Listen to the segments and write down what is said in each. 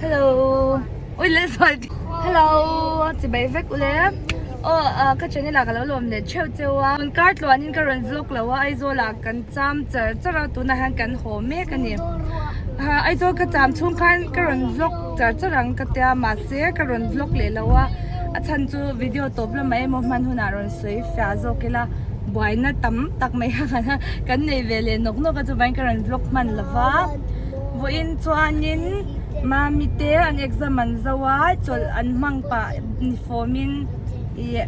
Hello ui leh zual Hello chibai vek ule aw ka channel ah ka lo lawm leh theuh cheu a tun kar tluanin ka rawn vlog lo a Aizawl ah kan cham char char a tunah hian kan haw mek a ni Aizawl ka cham chhung khan ka rawn vlog char char ang ka tia mahse ka rawn vlog leh lo a a chhan chu video tawp lamah emaw hman hunah rawn sawi fiah zawk ila buaina tam tak mai kha kan nei ve leh nawk nawk a chuvangin ka rawn vlog hman lo va vawiin chuanin mami te an exam an zo a chawlh an hmang pah ni fawmin ih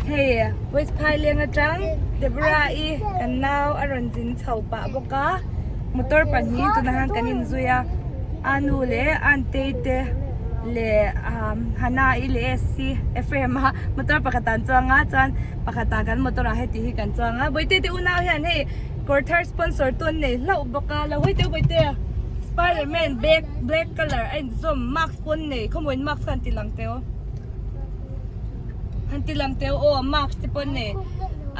hei west phaileng atang Deborah-i kan nau a rawn zin chho pah bawk a motor pahnih tunah hian kan inzui a anu leh Antei te leh Hannah-i leh Essie Ephraim-a motor pakhat ah an chuang a chuan pakhat ah kan motor ah heti hi kan chuang a Bawihte te unau hian hei kawr thar sponsor tu an nei hlauh bawk a lo hawi teuh Bawihte Spiderman bag black colour a inzawm mask pawh an nei khawmuin mask kha an ti lang teuh han ti lang teuh aw mask te pawh an nei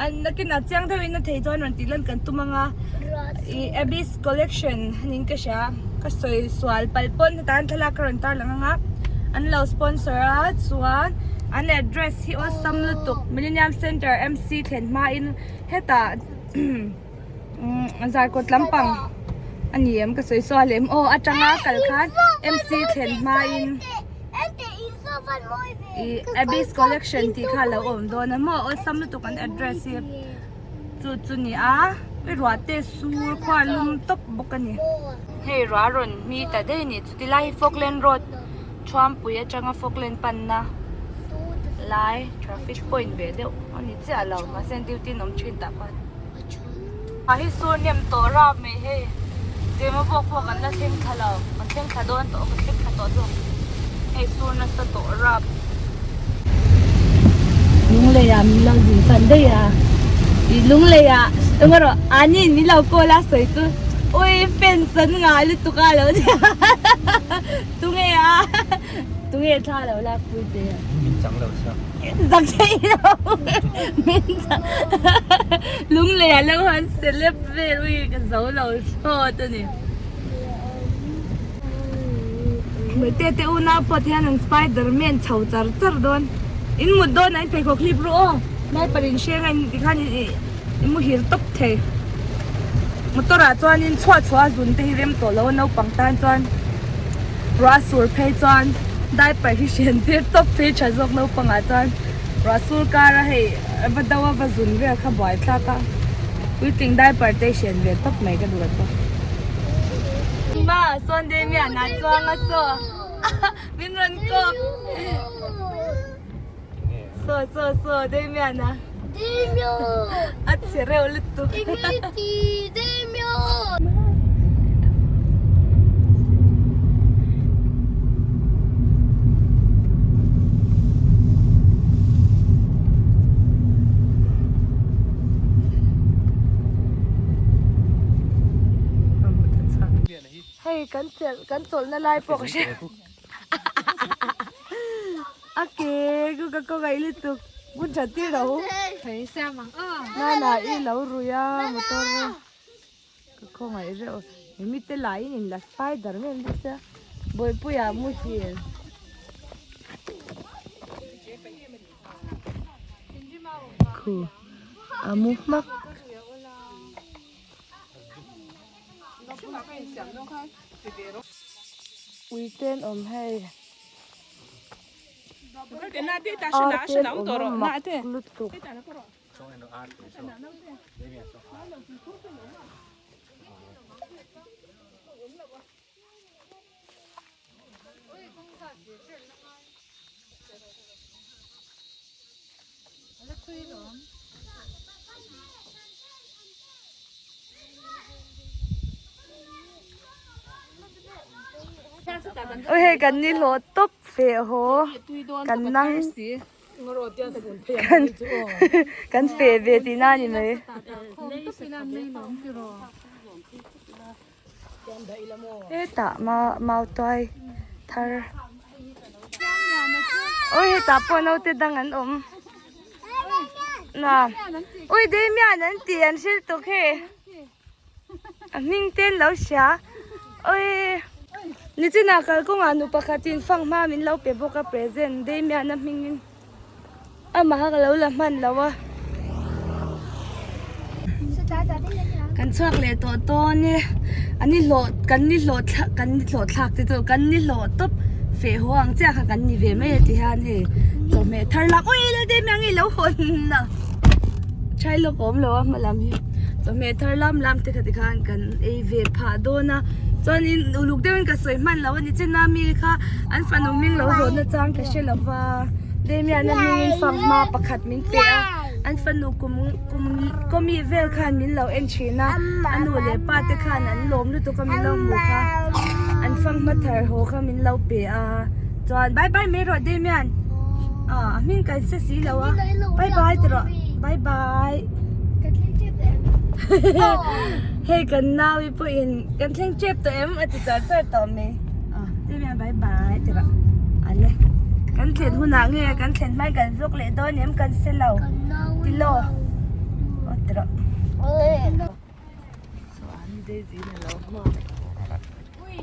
an nakinah chiang deuhin a thei chuan rawn tih lan kan tum ang a ih Abyss collection niin ka hria ka sawi sual palh pawn hetah hian thlalak ka rawn tar lang ang a an lo sponsor a chuan an address hi awlsam lutuk Millennium Centre M_C thlen hmain hetah Zarkawt lampang a ni em ka sawi sual em aw atanga kal khan M_C thlen hmain ih Abyss collection tih kha a lo awm dawn a maw awlsam lutuk an address hi chu chu ni a i ruah te sur khua lum tawp bawk a ni. Hei ruah rawn hmi ta daih a ni chuti lai hi Falkland road Thuampui atanga Falkland panna lai traffic point ve deuh a ni chiah lo mahse duty an awm thin tah khan a hi sur hnem tawh rap mai hei zema bawk pawh kan la thleng thla lo kan thleng thla dawn tawh ka thleng thla tawh zawk hei sur nasa tawh rap. Lunglei ah min lo zin san daih a ih lunglei ah eng erawh ani in min lo call a sawi chu ui fans an ngah lutuk a lo tia tunge a tunge thla lo lak pui che a min chang lo sa zak thei lo min chang lunglei ah lo han celeb vel ui ka zo lo thlawt a ni. Hmeichhe te unau pawh te hian an spider man chho char char dawn in mut dawn ah in pheikhawk hlip ru aw sniper in hreng a in tikhan i muhil tawp thei motor ah chuan in chhuah chhuah a zun te hi rem tawh lo a naupang tan chuan ruah a sur phei chuan diaper hi hren tir tawp phei tha zawk naupang ah chuan ruah sur kar a hei va do a va zun vel kha buai thlak a puitling diaper te hren ve tawp mai ka duh a chuan. Ma sawn Damian ah chuang a saw min rawn kawp saw saw saw Damian ah a che reuh lutuk. Hei kan chelh kan chawlhna lai pawh ka hre a ke chu ka khawngaih lutuk hun that tir lo nana i lo rui a motor ka khawngaih reuh mi te laiin in la spider em bawk sia bawihpuia muhil. Khu a mu hmak. Ui te an awm hei. Ar te an awm a mak lutuk. Ui hei kan ni hlawh tawp fe haw kan nang kan kan fe ve tih na a ni mai. Hetah mau tuai thar ui hetah pawh naute dang an awm na ui Damian an tih an hrilh tuk hei a hming te an lo hria ui. Nichinah kalkawngah nu pakhatin fanghma min lo pe bawk a present Damian-a hmingin amah ka lo la hman lo a. Kan chhuak leh tawh dawn e an ni hlawh kan ni hlawh thlak kan ni hlawh thlak te chu kan ni hlawh tawp feh haw ang chiah kha kan ni ve mai a ti hian hei chawhmeh thar lak ui la Damian i lo hawn a chai lawk a awm lo a hma lam hi chawhmeh thar lam lam te kha tikhan kan ei ve phah dawn a chuanin uluk deuhin ka sawi hman lo a ni chin a mi kha an fanu hming lo zawhna chang ka hre lo va Damian a hmingin fanghma pakhat min pe a an fanu kum kum kawmi vel khan min lo en thin a a nu leh pa te khan an lawm lutuk a min lo hmuh kha an fanghma thar haw kha min lo pe a chuan bye bye mai rawh Damian ah a hming kan hre si lo a bye bye ti rawh bye bye hei kan nau i pawhin kan thleng tep tawh em a ti char char tawh mai ah Damian bye bye ti rawh ale kan thlen hunah nge kan thlen hmain kan vlog leh dawn em kan se lo tilo aw ti rawh chuan Daisy in alo hmuak ui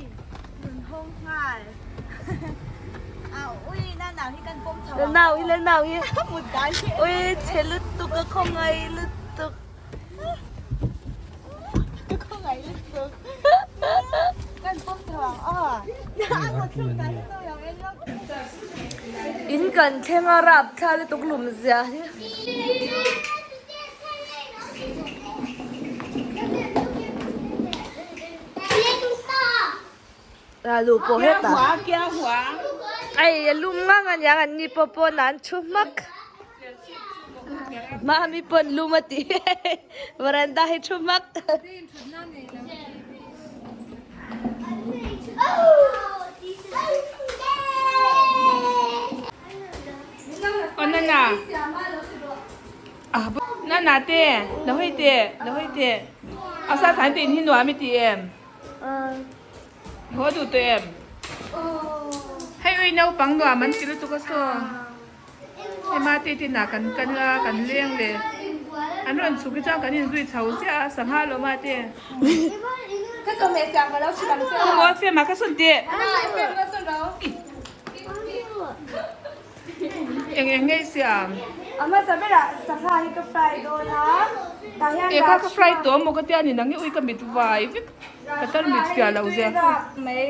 rawn hawng nghal la nau hi la nau hi ui chhe lutuk a khawngaih lutuk In kan thleng a rap thla lutuk lum zia hi. Alu pawh hetah ei a lum ngang a niang an ni pawh pawn ah an thu hmak Mami pawn lum a ti veranda hi thu hmak. Nana Nana te lo hei te lo hei te a sa san te in hi nuam i ti em Haw duh tawh em? Hei ui naupang nuam an ti lutuk a saw. Hei mate tinah kan kal a, kan leng leh. An rawn chhuk hi chuan kan inzui chho ziah a, sangha lo mate. Khaw FM ah ka sawn teh. Eng eng ngei siam? A hmasa berah sangha hi ka fry dawn a, tah hian Eh kha ka fry tawh maw ka tia ni nang hi ui ka mit vai vek ka tar mit fiah lo zia. Mai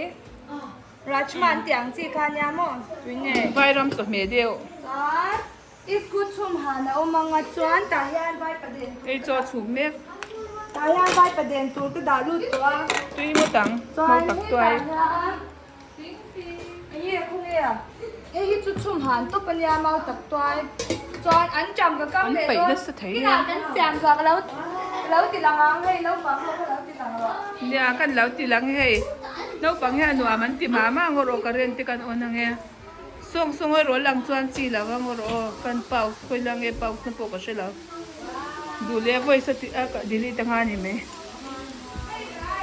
Rajma an tih ang chi kha nia maw tui nge. Vairam chawhmeh deuh. Chuan iskut chhum han a awm ang a chuan tah hian vaipaden tur. Ei chaw chhum mek. Tah hian vaipaden tur ka dah lut tawh a. Tui ngawt ang, mau tak tuai. Chuan hetah hian Enge a khawnge a? Hei hi chu chhum han tawp a nia mau tak tuai chuan an ṭam ka kam leh dawn kinah kan siam zawh ka lo lo ti lang ang hei naupang ho kha lo ti lang rawh. Nia kan lo ti lang hei naupang hian nuam an ti mah mah ang rawh current te kan on ang e sawng sawng erawh lang chuan chi lo ang rawh aw kan pause khawi lang e pause na pawh ka hre lo duh leh voice a tih a delete anga ni mai.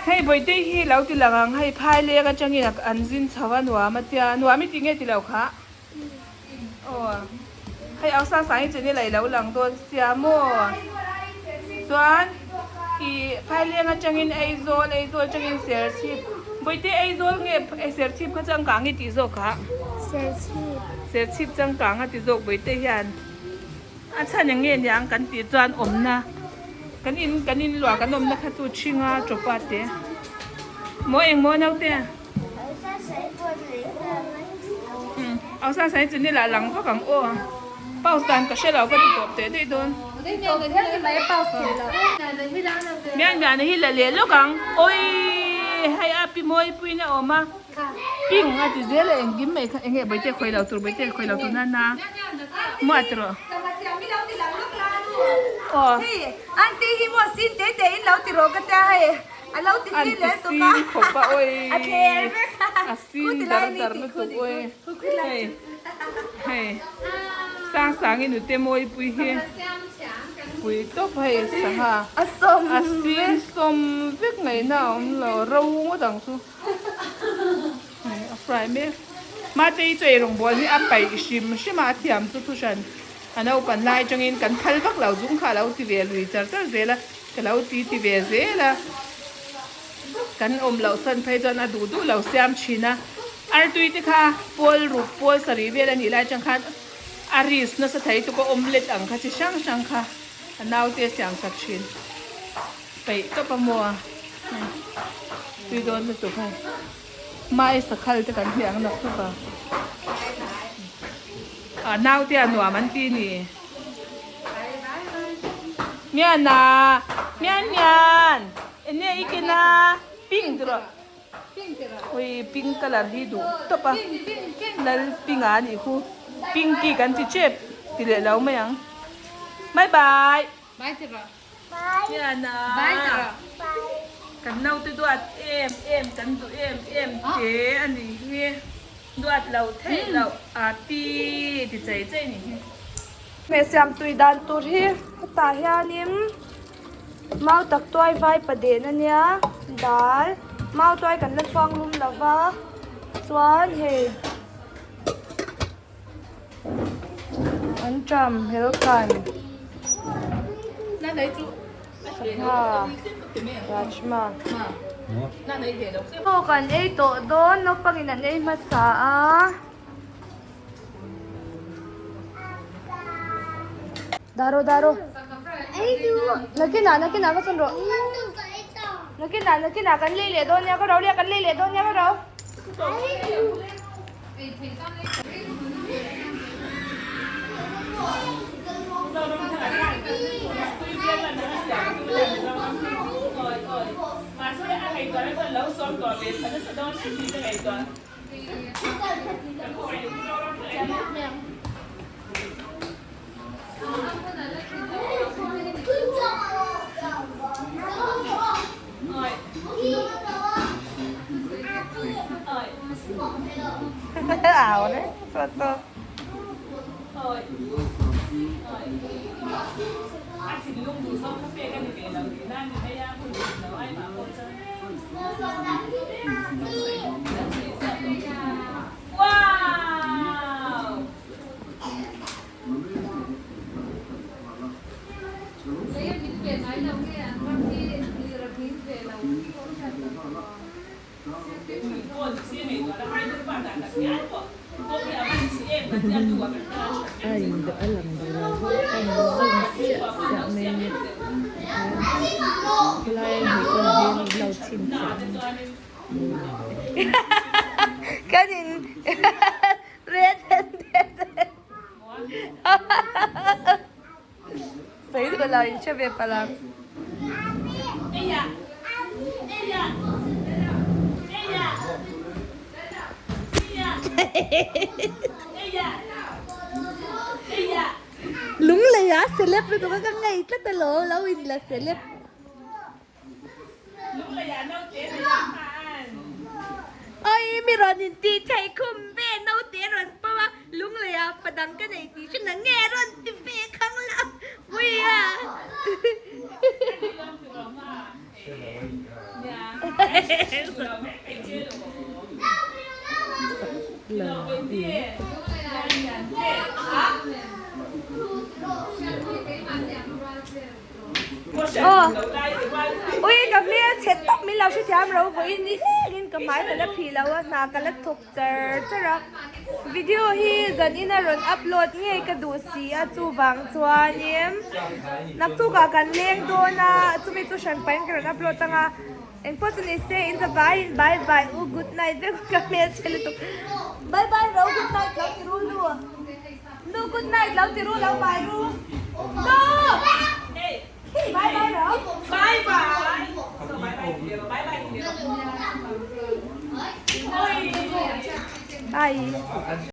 Hei Bawihte hi lo ti lang ang, hei phai leng atangin an zin chho a nuam a tia, nuam i ti nge ti lo kha? Aw, hei au sang sang hi channel ah i lo lang dawn sia maw? Chuan i phai leng atangin Aizawl, Aizawl atangin Serchhip, Bawihte Aizawl nge Serchhip kha changkang i tih zawk kha? Serchhip. Serchhip changkang a ti zawk Bawihte hian. A chhan eng nge niang kan tih chuan awmna kan in kan in luah kan awmna kha chu ṭhinga ṭawpa te maw eng maw naute umm au sa sai chu ni lah lang vak ang aw pause dan ka hre lo ka ti tawp teh daih dawn mian mian hi la leh lawk ang awii hei a pi mawi puiin a awm a. Ping a ti zel a engkim mai kha enge bawihte khawi lo tur bawihte khawi lo tur nana maw a ti rawh aw Aunty hi maw sin te te in lo ti rawh ka tia hei a lo ti sin leh tuk a sin khawp a oi a thler vek a sin dar dar lutuk oi hei hei sang sang i nute mawi pui hi pui tawp hei sangha a sawm a sin sawm vek ngaihna a awm lo ro ngawt ang chu. A fry mek. Mate i chu ei rawngbawl hi a paih hrim hrim a, a thiam chu thu hran. A naupan lai atangin kan phal vak lo zung kha a lo ti ve lui char char zel a, ka lo ti ti ve zel a. Kan awm loh san phei chuan a duh duh lo siam thin a. Artui te kha pawl ruk pawl sarih vel a nih lai atang khan a risk nasa thei tuk a omelette ang kha chi hrang hrang kha a naute a siam sak thin. Peih tawp a maw a tui dawn lutuk hei. Mai sakhal te kan hliah ang nak tawp a. A naute a nuam an ti ni. Mian a mian mian enge i ken a pink tih rawh ui pink colour hi duh tawp a lal pink a nih khu pinky kan ti tep ti leh lo mai ang bye bye mian a kan naute duat em em kan duh em em te a nih hi. Duat lo theih loh a pi ti chei chei ni hi. Hmeh siam tui dan tur hi hetah hianin mau tak tuai vai pa den a nia dal mau tuai kan la chhuang lum lo va chuan hei an ṭam helkan sangha rajma chaw kan ei tawh dawn naupangin an ei hmasa a. Daro daro nakinah nakinah ka chhan rawh nakinah nakinah kan lei leh dawn nia ka ro lia kan lei leh dawn nia ka ro. Kan in red handed Sawi duh lo in hre ve palh ang. Lunglei a celeb lutuk a ka ngei tlat alawm lo in la celeb. Oi mi rawn in tih theih khum ve naute rawn pawm a lunglei ah fa dang ka nei tih hre nang nge rawn ti ve khang la pui a. Aw ui ka hmel chhe tawp min lo hrethiam ro vawiin ni hlengin ka hmai ka la phih lo a hna ka la thawk char char a video hi zanin a rawn upload ngei ka duh si a chuvang chuanin naktukah kan leng dawn a chumi chu hran pahin ka rawn upload ang a engpawh chu ni se in zavaiin bye bye u good night vek ka hmel chhe lutuk bye bye ro good night lo ti ru nu. Nu good night lo ti ru lo bye ru. Nu! Bye bye ro. Bye bye. So bye bye ti ro bye bye ti ro. Bye.